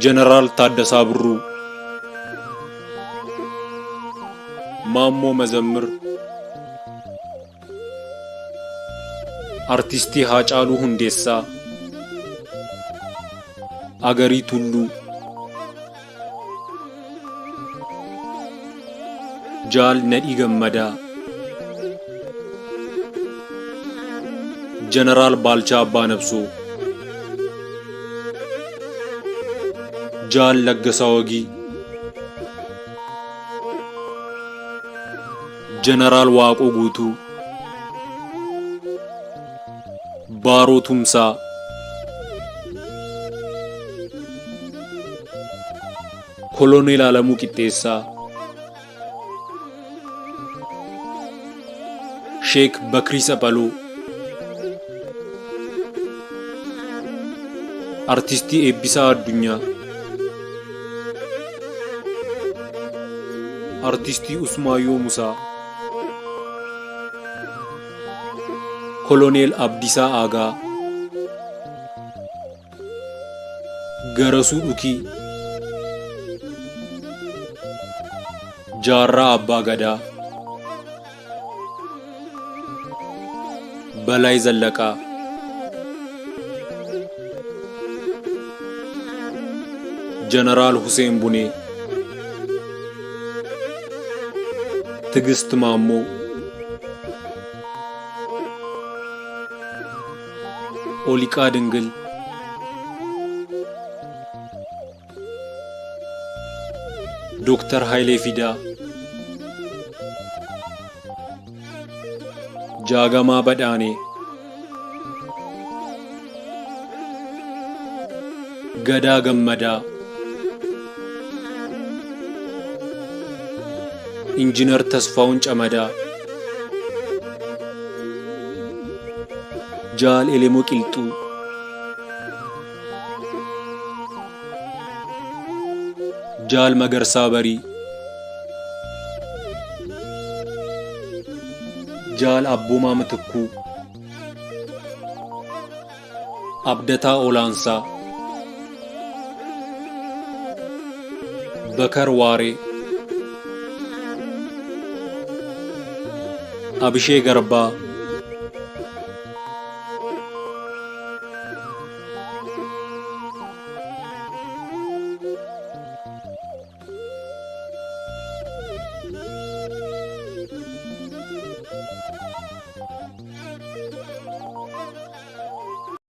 Jeneraal Taaddasaa Birruu, Maammoo Mazammir, Artistii Haacaaluu Hundeessaa, Agarii Tulluu, Jaal Nadhii Gammadaa, Jeneraal Baalchaa Abbaa Nabsoo, Jaal Laggasaa Wagii, Jeneraal Waaqoo Guutuu, Baaroo Tumsaa, Koloneel Alamuu Qixxeessaa, Sheek Bakrii Saphaloo, Artistii Eebbisaa Addunyaa, Artistii Usmaayyoo Musaa, Koloneel Abdiisaa Aagaa, Garasuu Dhukii, Jaarraa Abbaa Gadaa, Balaay Zallaqaa, Jeneraal Huseen Bunee, Tigist Maammoo, Oliqaa Dingil, Dooktar Hayilee Fidaa, Jaagamaa Badhaanee, Gadaa Gammadaa, Injinar Tasfaa'uun Camadaa, Jaal Elemoo Qilxuu, Jaal Magarsaa Barii, Jaal Abboomaa Mitikkuu, Abdataa Olaansaa, Bakar Waaree, Abishee Garbaa,